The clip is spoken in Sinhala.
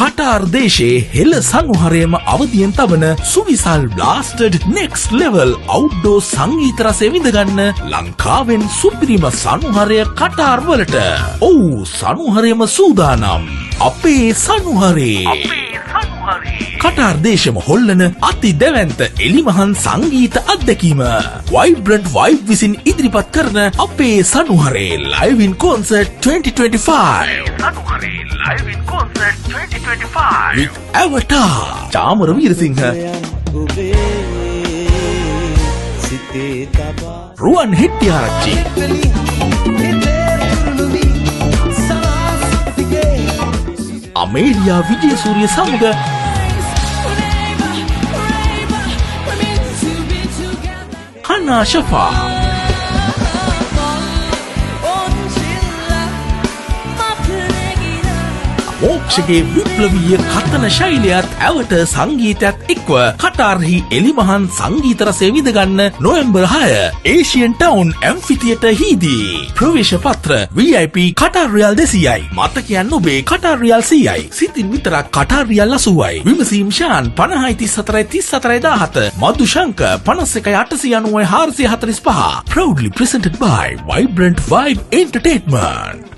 කටාර් දේශයේ හෙළ සනුහරයම අවදියෙන් තබන සුවිසල් බ්ලාස්ටඩ් නෙක්ස්ට් ලෙවල් අවුට්ඩෝර් සංගීත රසය විඳගන්න ලංකාවෙන් සුපිරිම සනුහරය කටාර් වලට. ඔව්, සනුහරයම සූදානම්. අපේ සනුහරේ. කටාර් දේශම හොල්ලන අති දැවැන්ත එලිමහන් සංගීත අත්දැකීම. වයිබ්‍රන්ට් වයිබ් විසින් ඉදිරිපත් කරන අපේ Sanuhare live in concert 2025. Sanuhare live in concert 2025 with Avatar, Chamara Weerasinghe, ඔබේ සිතේ තබා රුවන් හෙට්ටිආරච්චි, හිතේ තුරුළු වී සලාසතිගේ අමේලියා විජේසූරිය සමග We're meant to be together. Hana Shafa, ඔන්චිල්ලා මට නැගිලා. මෝක්ෂගේ විප්ලවීය කතන ශෛලියත් ඇවට සංගීතයත් එක්ව කටාර්හි එලිමහන් සංගීත රසය විඳගන්න නොවැම්බර් 6 ඒෂියන් ටවුන් ඇම්ෆිතියටර් හිදී. ප්‍රවේශ පත්‍ර VIP කටාර් රියල් 200යි. මතකයන් ඔබේ කටාර් රියල් 100යි. සිතින් විතරක් Qatar real 80යි. විමසීම් Shan 50 34 34 17, මధు Shankar 51 890 445. Proudly presented by Vibrant Vibe Entertainment.